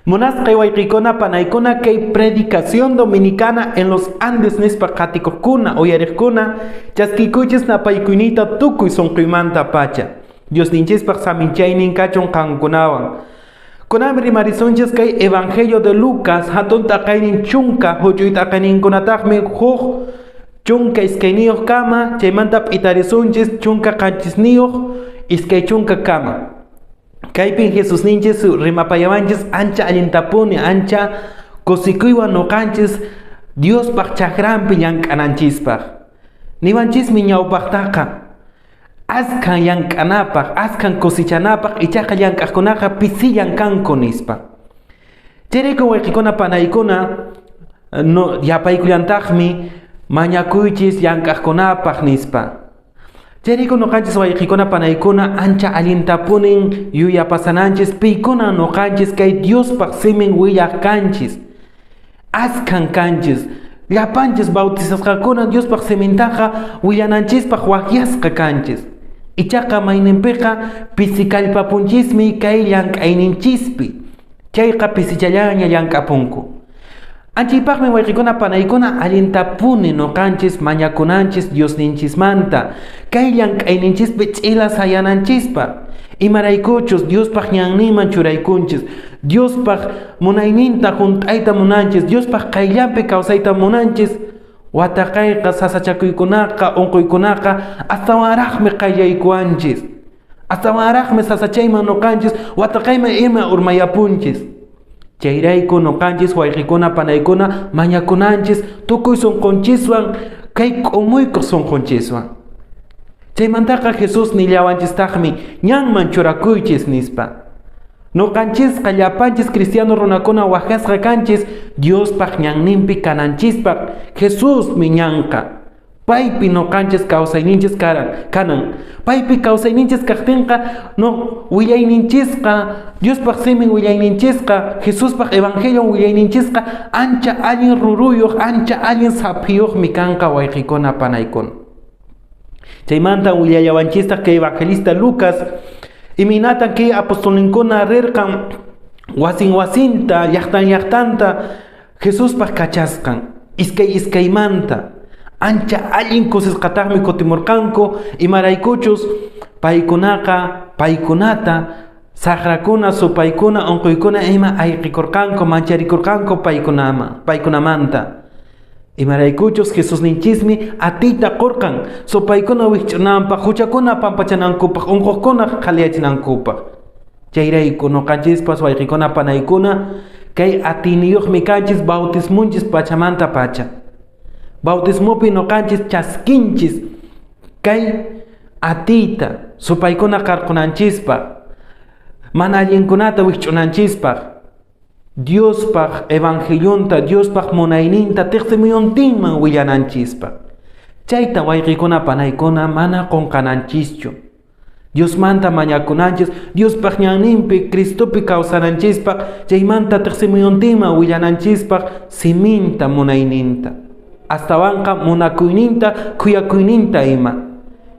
Munasqay wayqiykuna panaykuna kay predicación dominicana en los Andes nispa qatikuqkuna uyariqkuna chaskikuychis napaykuyniyta tukuy sunquymanta pacha. Diosninchispaq saminchaynin kachun qankunawan. Kunanmi rimarisunchis kay Evangelio de Lucas hatun t'aqaynin chunka huch'uy t'aqayninkunataqmi huk 12 kama chaymanta p'itarisunchis 17 20 kama. Kaypin Jesusninchis rimapayawanchis ancha allintapuni, ancha kusikuywan noqanchis Diospaq chakranpi llank'ananchispaq. Niwanchismi ñawpaqtaqa askhan llank'anapaq, askhan cosechanapaq, ichaqa llank'aqkunaqa pisillan kanku nispa. Chayrayku wayqikuna panaykuna no yapaykullantaqmi mañakuychis llank'aqkunapaq nispa. Chayrayku noqanchis wayqikuna panaykuna ancha allintapunin yuyapasananchis piykuna noqanchis kay Diospaq simin willaq kanchis. Askhan kanchis. Llapanchis bautizasqakuna Diospaq simintaqa willananchispaq waqyasqa kanchis. Ichaqa mayninpiqa pisikallpapunchismi kay llank'ayninchispi. Chayqa pisichallaña llank'apunku. Anchaypaqmi wayqikuna panaykuna allintapuni noqanchis mañakunanchis Diosninchismanta kay llank'ayninchispi ch'ila sayananchispaq. Imaraykuchus Diospaq ñanninman churaykunchis, Diospaq munayninta hunt'ayta munanchis, Diospaq qayllanpi kawsayta munanchis, wataqayqa, sasachakuykunaqa, unquykunaqa astawanraqmi qayllaykuwanchis. Astawanraqmi sasachayman noqanchis wataqayman ima urmayapunchis. Chayrayku noqanchis wayqikuna panaykuna mañakunanchis tukuy sunqunchiswan kay k'umuykuq sunqunchiswan. Chaymantaqa Jesús nillawanchistaqmi ñanman churakuychis nispa. Noqanchisqa llapanchis cristiano runakuna waqasqa kanchis Diospaq ñanninpi kananchispaq. Jesusmi ñanqa. Paypi noqanchis kawsayninchis karan, kanan. Paypi kawsayninchis kaqtinqa, no willayninchisqa, Diospaq simin willayninchisqa, Jesuspaq evangelion willayninchisqa ancha allin ruruyuq, ancha allin saphiyuqmi kanqa wayqikuna panaykuna. Chaymanta willallawanchistaq kay evangelista Lucas, imaynatan kay apostolninkuna rirqan wasin wasinta, llaqtan llaqtanta Jesuspaq kachasqan, iskay iskaymanta. Ancha allin kusisqataqmi kutimurqanku, imaraykuchus paykunaqa paykunata saqrakuna, supaykuna, unquykuna ima ayqikurqanku, mancharikurqanku paykunamanta. Imaraykuchus Jesusninchismi atiyta qurqan supaykuna wikch'unanpaq, huchakuna pampachanankupaq, unquqkuna qhaliyachinankupaq. Chayrayku noqanchispas wayqikuna panaykuna kay atiyniyuqmi kanchis bautismunchis pachamanta pacha. Bautismopi noqanchis chaskinchis kay atiyta supaykuna qarqunanchispaq, mana allinkunata wikch'unanchispaq, Diospaq evangelionta, Diospaq munayninta tiqsimuyuntinman willananchispaq. Chayta wayqikuna panaykuna mana qunqananchischu. Diosmanta mañakunanchis, Diospaq ñanninpi, Cristopi kawsananchispaq, chaymanta tiqsimuyuntinman willananchispaq siminta munayninta. Astawanqa munakuyninta, khuyakuyninta ima.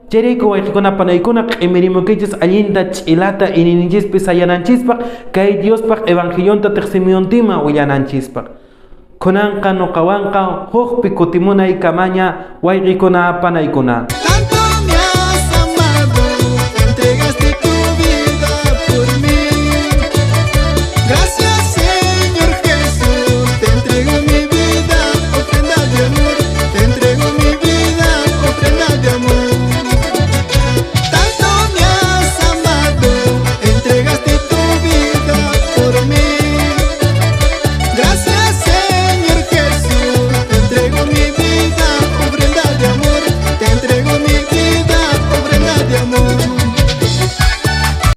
Chayrayku wayqikuna panaykuna q'imirimukichis allinta ch'ilata inininchispi sayananchispaq, kay Diospaq evangelionta tiqsimuyuntinman willananchispaq. Kunanqa noqawanqa hukpi kutimunay kamaña wayqikuna panaykuna. Tanto me has amado, entregaste.